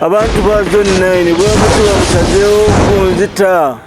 Abantu ba Zone 9 bwemutuba musazeewo kunzita.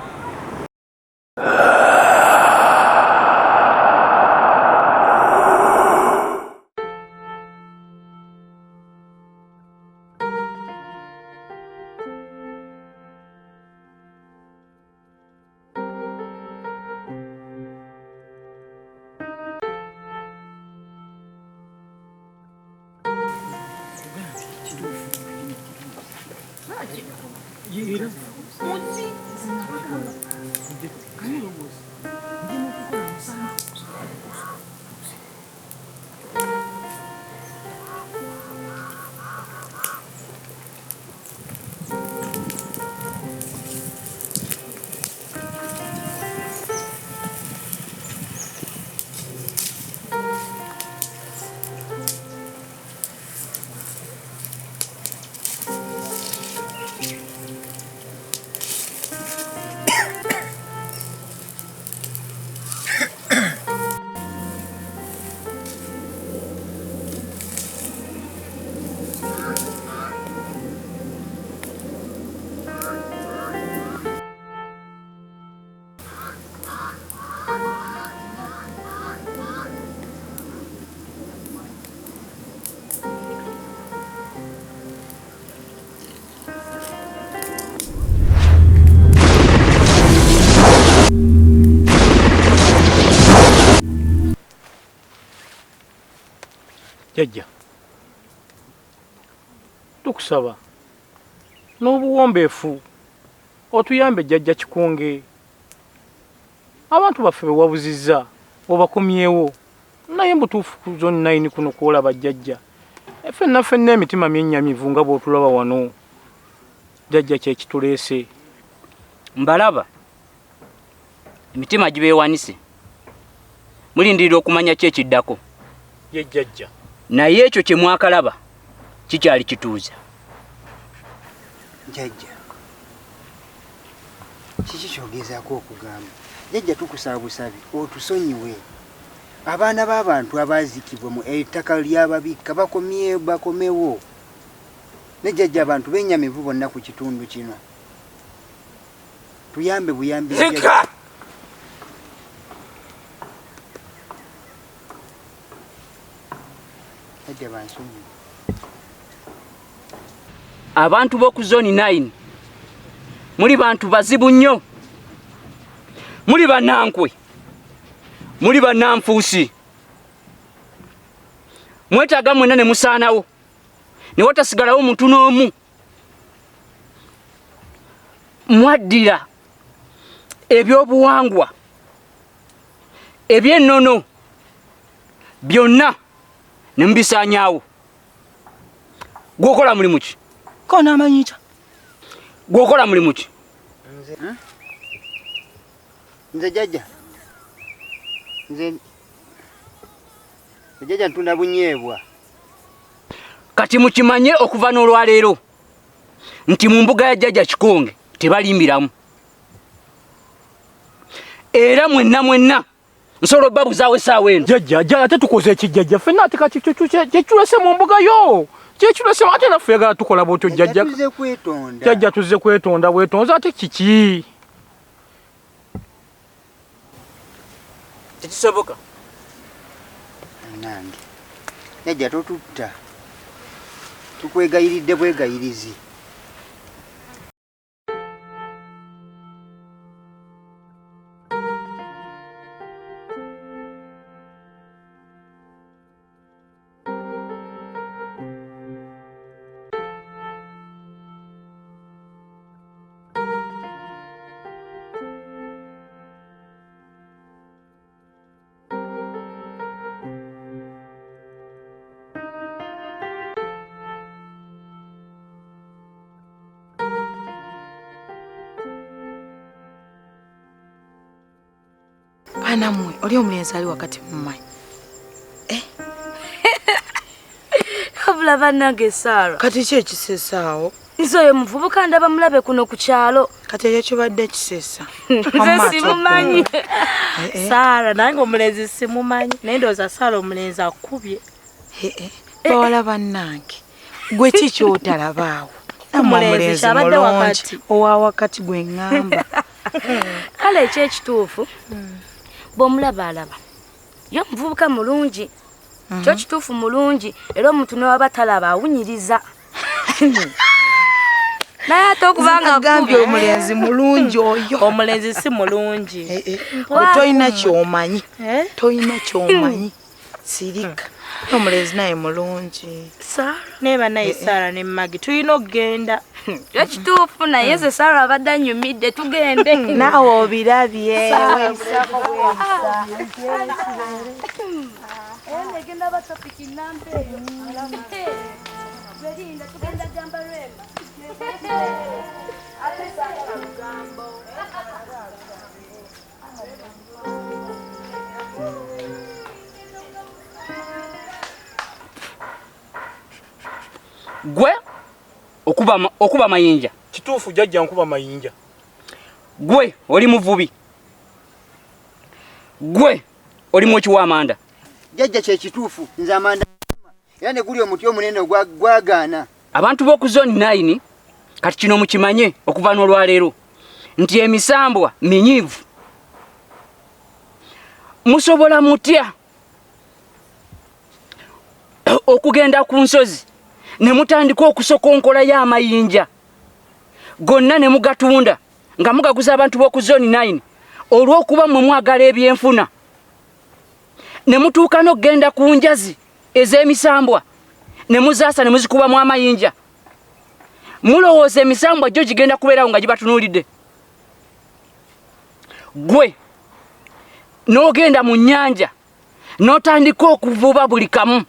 Jajja, tukusaba n'obuwombeefu otuyambe jjajja Kikonge, abantu baffe be wabuzizza obakomyewo, naye mbutuufu ku zone 9 kuno kwolaba jjajja, ffenna ffenna emitima myennyamivu nga bw'otulaba wano. Jjajja kye kituleese. Mbalaba emitima gibeewanise, mulindirira okumanya ki ekiddako. Ye jjajja. Naye ekyo kye mwakalaba kikyali kituuza. Jjajja, kiki kyogezaako okugamba? Jjajja tukusaba busabi otusonyiwe. Abaana b'abantu abaazikibwa mu ettaka ly'ababikka bakomye bakomewo. Ne jjajja abantu benyamivu bonna ku kitundu kino. Tuyambe buyambi. Zika! Jjajja bansonyiwe. Abantu b'oku zone 9 muli bantu bazibu nnyo, muli banankwe, muli bananfuusi, mwetaaga mwenna ne musaanawo ne watasigalawo muntu n'omu. Mwaddira ebyobuwangwa eby'ennono byonna ne mubisaanyaawo. Gwokola mulimu ki? Kona amanyita. Gwokola mulimu ki? Nze, nze jjajja. Nze jjajja ntunda bunyeebwa. Kati mukimanye okuva n'olwaleero nti mu mbuga ya jjajja Kikonge tebalimbiramu, era mwenna mwenna nsobola obbabuzaawo essaawa eno. Jjajja, jjajja, ate tukoze ki jjajja? Ffenna ate kati kyekirese mu mbuga yo, kyekirese ate naffe yagala tukola bwotyo jjajja. Tuzze kwetonda. Jjajja tuzze kwetonda bwetonzi, ate kiki? Tekisoboka. Nange jjajja totutta, tukwegayiridde bwegayirizi. Baana mmwe, oli omulenzi ali wakati mumanyi. Eh? Wabula bannange Sarah. Kati ki ekisesaawo? Nze oyo muvubuka ndaba mulabe kuno ku kyalo. Kati ekyo kibadde kisesa. Nze simumanyi. Saara nange omulenzi simumanyi naye ndowooza Saara omulenzi akubye. Bawala bannange gwe ki kyotalabaawo? Omulenzi kyabadde wakati. Owa wakati gwe ŋŋamba. Kale ekyekituufu bw'omulaba alaba ye omuvubuka mulungi. Kyo kituufu mulungi era omuntu newaba talaba awunyiriza. Naye ate okubanga agambye omulenzi mulungi oyo. Omulenzi si mulungi. Tolina kyomanyi. Tolina kyomanyi. Sirika. Omulenzi naye mulungi. Saara naye bannaye Saara ne Maggie tulina okugenda. Ekituufu naye nze Saara abadde annyumidde tugende. Naawe obirabye. Gwe okuba mayinja. Kituufu jjajja nkuba mayinja. Gwe oli muvubi. Gwe oli mwoki w'amanda. Jjajja kye kituufu nze amanda era ne guli omuti omunene gwagaana. Abantu b'oku zone 9 kati kino mukimanye okuva n'olwaleero nti emisambwa minyiivu. Musobola mutya okugenda ku nsozi ne mutandika okusokonkola y'amayinja gonna ne mugatunda nga mugaguza abantu b'oku zone 9 olw'okuba mmwe mwagala ebyenfuna ne mutuuka n'okugenda ku njazi ez'emisambwa ne muzaasa ne muzikubamu amayinja. Mulowooza emisambwa gyo gigenda kubeerawo nga gibatunuulidde? Gwe n'ogenda mu nnyanja n'otandika okuvuba buli kamu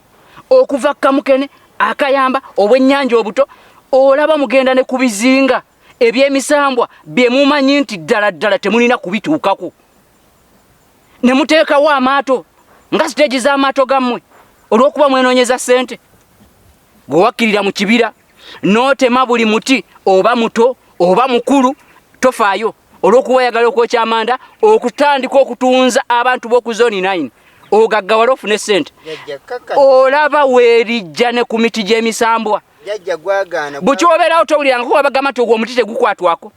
okuva kamukene akayamba obwennyanja obuto, olaba mugenda ne ku bizinga eby'emisambwa bye mumanyi nti ddala ddala temulina kubituukako ne muteekawo amaato nga siteegi z'amaato gammwe olw'okuba mwenoonyeza ssente. Gwe wakkirira mu kibira n'otema buli muti oba muto oba mukulu tofaayo olw'okuba oyagala okwokya amanda okutandika okutunza abantu b'oku zone 9 ogaggawale ofune ssente. Olaba weerijja ne ku miti gy'emisambwa. Bukyobeerawo towulirangako wabagamba nti ogwo omuti tegukwatwako.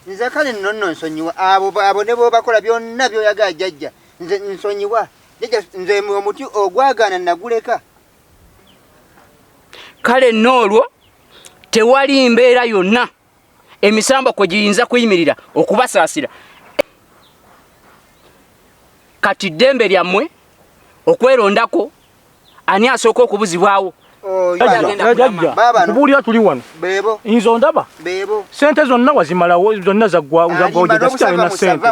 Nze kale nno nno nsonyiwa abo ne bw'obakola byonna by'oyagala jjajja nze nsonyiwa. Jjajja nze omuti ogwagaana naguleka. Kale nno olwo tewali mbeera yonna emisambwa kwe giyinza kuyimirira okubasaasira. Kati ddembe lyammwe okwerondako ani asooka okubuzibwawo. Nkubuulira tuli wano. Nze ondaba. Ssente zonna wazimalawo zonna zaggwawo jjajja sikyalina ssente.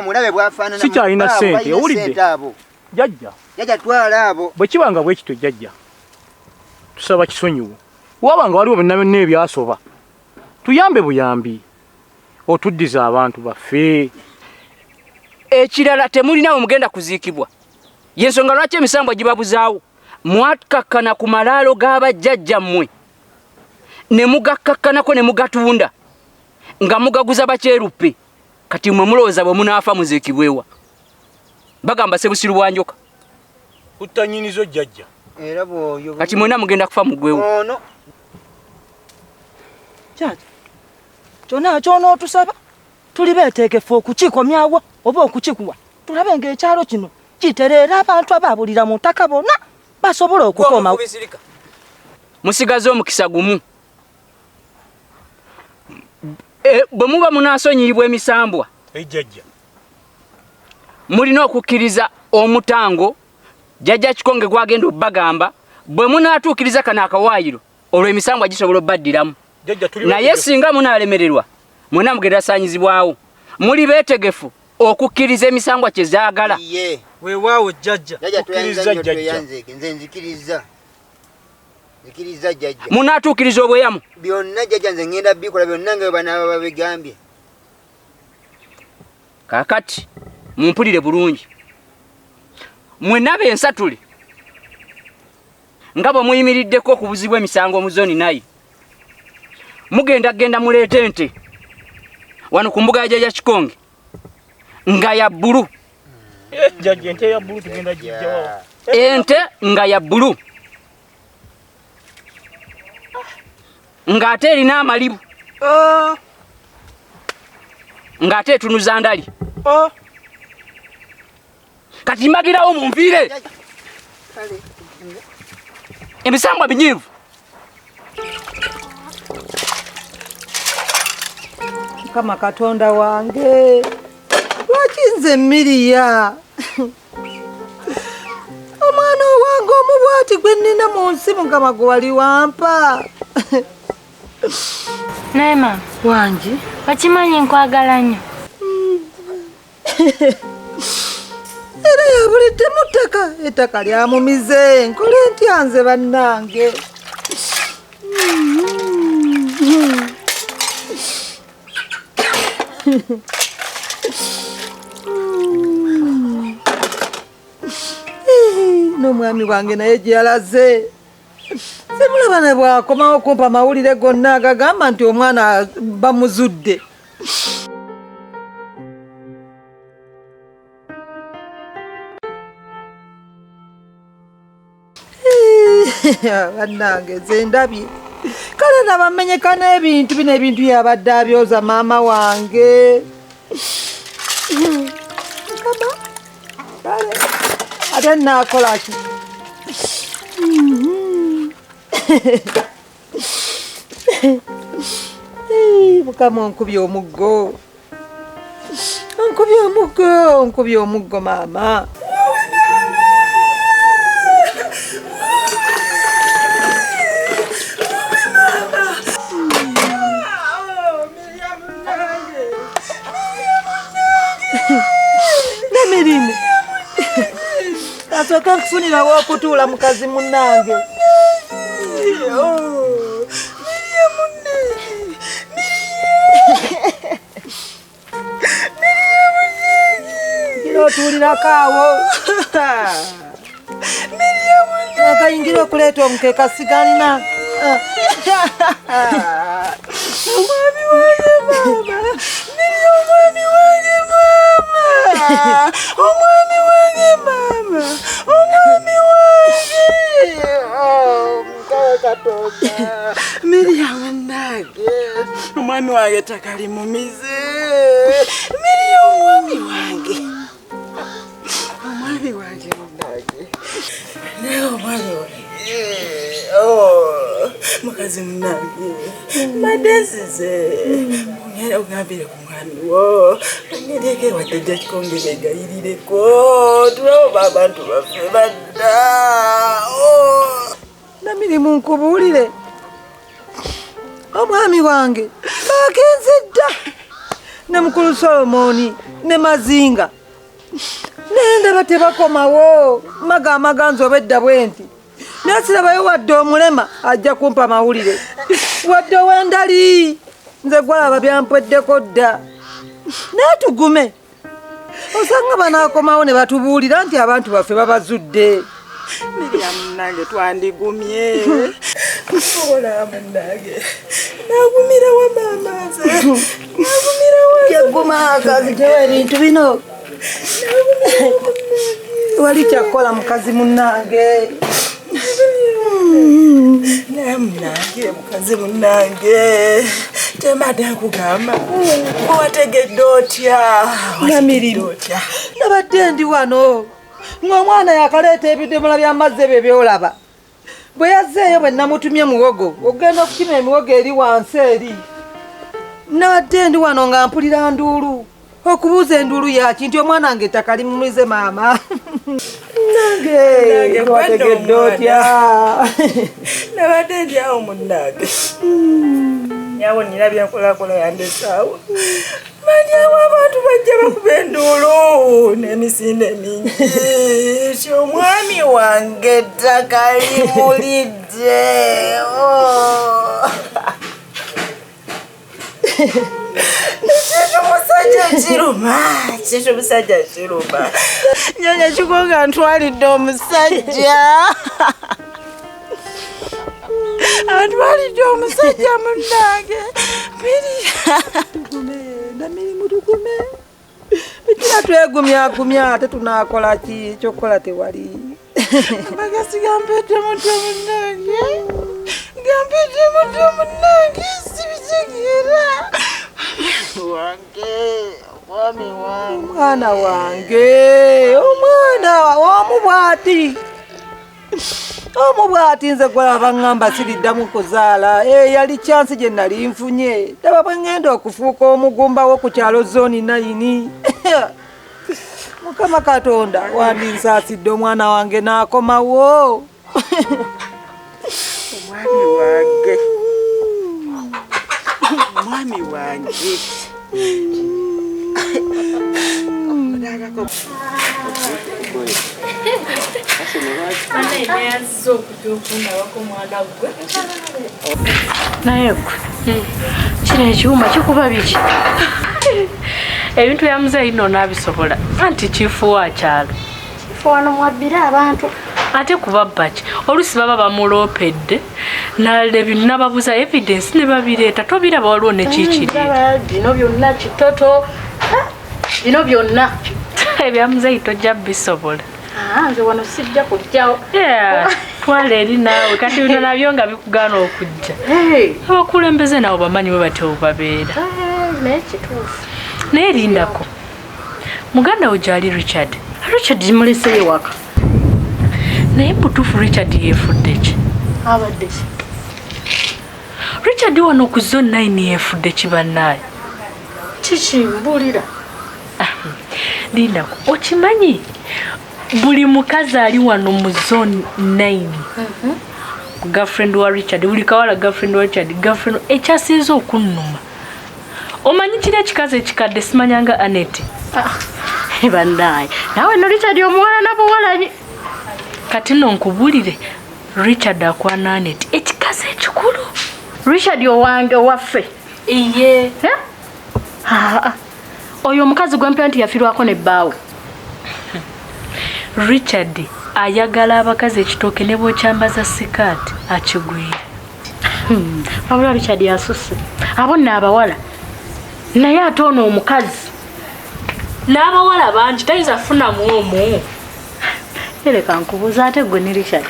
Sikyalina ssente owulidde? Jjajja. Bwe kiba nga bwe kityo jjajja tusaba kisonyiwo. Waba nga waliwo byonna byonna ebyasoba tuyambe buyambi otuddize abantu baffe. Ekirala temulina we mugenda kuziikibwa. Y'ensonga lwaki emisambwa gibabuzaawo. Mwakkakkana ku malaalo g'abajjajjammwe ne mugakkakkanako ne mugatunda nga mugaguza bakyeruppe. Kati mmwe mulowooza bwe munaafa muziikibwewa? Bagamba ssebusiru bwa njoka. Kutta nnyinizo jjajja. Era bw'oyo. Kati mwenna mugenda kufa mugwewo. Ono. Jjajja, kyonna ky'onootusaba tuli beetegefu okukikomyawo oba okukikuwa tulabe ng'ekyalo kino kitereera abantu abaabulira mu ttaka bonna basobole okukomawo. Musigaze omukisa gumu. Bwe muba munaasonyiyibwa emisambwa Jjajja mulina okukkiriza omutango jjajja Kikonge gw'agenda obbagamba. Bwe munaatuukiriza kano akawaayiro olwo emisambwa gisobola obbaddiramu. Naye singa munaalemererwa mwenna mugenda saanyizibwawo. Muli beetegefu okukkiriza emisambwa kye zaagala. Weewaawo jjajja. Tukkiriza jjajja. Nze nzikiriza. Nzikiriza jjajja. Munaatuukiriza obweyamu? Byonna jjajja nze ngenda bikola byonna nga bwe banaaba babigambye. Kaakati mumpulire bulungi. Mwenna bensatule nga bwe muyimiriddeko okubuzibwa emisango mu zone 9. Mugenda genda muleete ente wano ku mbuga ya Jjajja Kikonge nga ya bbulu. Jjajja, ente ya bbulu tugenda gijjawa? Ente nga ya bbulu ng'ate erina amalibu, ng'ate etunuza ndali. Kati mbagirawo munviire. Emisambwa minyiivu. Mukama Katonda wange, lwaki nze Miriya omwana owange omu bw'ati gwe nnina mu nsi, Mukama gwe wali wampa. Naye maama wange, okimanyi nkwagala nnyo. Era yabulidde mu ttaka, ettaka lyamumize. Nkole ntya nze bannange? N'omwami wange naye gye yalaze simulaba, ne bw'akomawo kumpa amawulire gonna agagamba nti omwana bamuzudde. Bannange nze ndabye kale nabamenyeka n'ebintu bino, ebintu yabadde abyoza maama wange. Mukama, kale ate naakola ki? Mukama, onkubye omuggo, onkubye omuggo, onkubye omuggo maama. Nemirimu asooke nkufunirawo okutuula, mukazi munnange. Gira otuulirako awo, akayingira okuleeta omukeeka sigalina. Omwami wange maama, Miriya, omwami wange maama, omwami wange maama, omwami wange. Mukama Katonda, Miriya munnange, omwami wange ettaka limumize. Miriya, omwami wange, omwami wange munnange, naye omwami wange. Oh, mukazi munnange, mbadde nzize ogambire ku mwami wo ongereko ewa Jjajja Kikonge beegayirireko tulaba abantu baffe badda. Oh. Namirimu, nkubuulire, omwami wange agenze dda ne mukulu Solomoni ne Mazinga, naye ndaba tebakomawo. Magamaga nze obedda bwe nti, naye sirabayo wadde omulema ajja kumpa mawulire, wadde ow'endali. Nze gwalaba byampweddeko dda, naye tugume, osanga banaakomawo ne batubuulira nti abantu baffe babazudde. Miriya munnange, twandigumye. Ola munnange, nagumirawa maama? Nze nagumirawa. Kyeguma kazitewo ebintu bino, wali kyakukola mukazi munnange. Naye munnange, mukazi munnange, tembadde nkugamba, wategedde otya? Namirimu, otya? Nabadde ndi wano ng'omwana yakaleeta ebidomola by'amazzi ebyo byolaba. Bwe yazzeeyo, bwe namutumye muwogo okugenda okukima emiwogo eri wansi eri, nabadde ndi wano nga mpulira nduulu. Okubuuza enduulu yaki, nti omwana wange ettaka limumize. Maama nange, wategedde otya? Nabadde ndi awo munnange, nyawo nina byenkolakola yandesaawo mani awo, abantu bajja bakuba enduulu n'emisinde mingi ti omwami wange ettaka limulidde. Oh. Kintu musajja kiruma, kintu musajja kiruma. Nyanya Kikonga ntwalidde omusajja. Atwalidde omusajja munnange. Miriam, namirimu tugume. Bikira twegumyagumya ate tunaakola ki? Ekyokukola tewali. Amagezi gampedde mutwe munnange. Gampedde mutwe munnange, sibitegeera. Wange, omwami wange. Omwana wange, omwana omu bw'ati. Omu bw'ati nze gwalaba ŋŋamba siriddamu kuzaala. Yali kyansi gye nali nfunye. Ddaba bwe ŋŋenda okufuuka omugumba wo ku kyalo zooni 9. Mukama Katonda wandinsaasидde omwana wange n'akomawo. Omwami wange. Omwami wange. Naye gwe kino ekiwuma kikuba biki? Ebintu bya muzeeyi nno n'abisobola anti kifuwa kyalo. Kifuwa wano mwabbira abantu. Ate kubabba ki? Oluusi baba bamuloopedde nababuuza evidence ne babireeta tobiraba waliwo ne kiikiriira. Bino byonna kitoto. Bino byonna. Ebya muzeeyi tojja bisobola. Nze wano sijja kujjawo. Twala eri naawe kati bino nabyo nga bikugaana okujja. Abakulembeze nabo bamanyi bwe batyo babeera. Naye kituufu. Naye lindako. Muganda wo gy'ali Richard. Richard muleseyo waka. Naye butuufu Richard yeefudde ki? Abadde ki? Richard wano ku zone 9 yeefudde ki bannaaye? Kiki mbuulira? Lindako, okimanyi buli mukazi ali wano mu zone 9 girlfriend wa Richard, buli kawala girlfriend wa Richard, girlfriend ekyasinze okunnuma. Omanyi kiri ekikazi ekikadde simanyanga Annette. Bannaaye, naawe no Richard omuwala nabuwalanyi. Kati nno nkubulire, Richard akwana Annette ekikazi ekikulu. Richard owange owaffe. Iye. Oyo omukazi gwe mpya nti yafiirwako ne bbaawe. Richard ayagala abakazi ekitooke ne bw'okyambaza sikaati akigwira. Wabula Richard yasusse. Abo nno abawala. Naye ate ono omukazi. N'abawala bangi tayinza kufunamu omu. Ereka nkubuuza ate gwe ne Richard.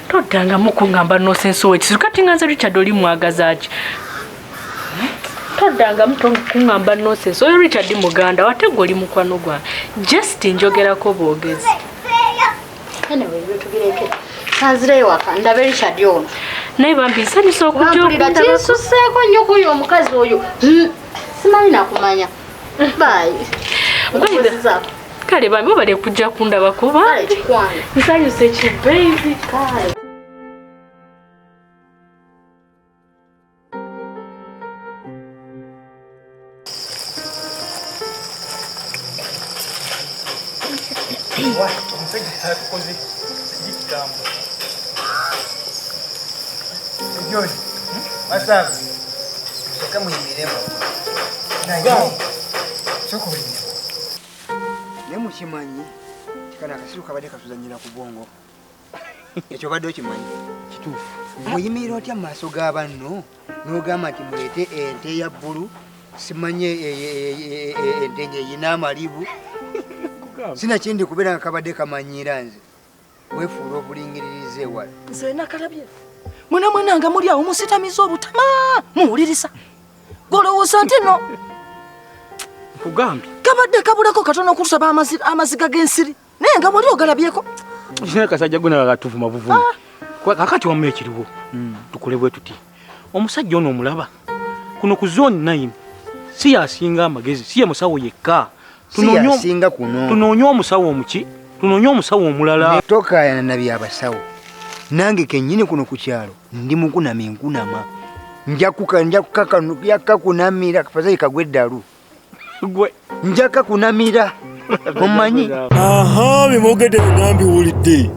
Toddangamu kuŋŋamba nonsense w'ekisiru. Kati nga nze Richard oli mwagaza ki? Toddangamu kuŋŋamba nonsense. Oyo Richard muganda ate gwe oli mukwano gwange. Just njogerako bwogezi. Anyway, tubireke. Kanzireyo waka ndabe Richard ono. Naye bambi nsanyusa okujja okundabako. Kinsusseeko nnyo ku oyo omukazi oyo. Simanyi nakumanya. Bye. Kale bambi obale kujja kundabako bambi. Nsanyuse ki baby. Kale. John, masabu soka muyimiremu naye soka oyimiremu naye mukimanyi kikano akasiru kabadde katuzanyira ku bwongo ekyo obadde okimanyi kituufu. Muyimirira otya mu maaso g'abanno n'ogamba nti muleete ente ya bbulu simanye ente ng'eyina amalibu sinakindi kubeera nga kabadde kamanyiira nze weefuula obulingiririza ewala. Nze nakalabye mwena mwena nga muli awo musitamiza obutama muwulirisa golowooza nti nno nkugambye kabadde kabulako katono okutusaba amaziga g'ensiri naye nga wali ogalabyeko. Kino kasajja gwe katuvuma buvumi. Kakati wamma ekiriwo tukole bwe tuti. Omusajja ono omulaba kuno ku zone 9 si yasinga amagezi, si ye musawo yekka. Tunoonye kuno. Tunoonye omusawo omuki? Tunoonye omusawo omulala. Tokaayana na byabasawo. Nange kennyini kuno ku kyalo ndi mukunama enkunama. Nja kukakunamira kafazayi kagwe eddalu. Gwe. Nja kakunamira. Omanyi? Aha, bimwogedde bigambi wulidde.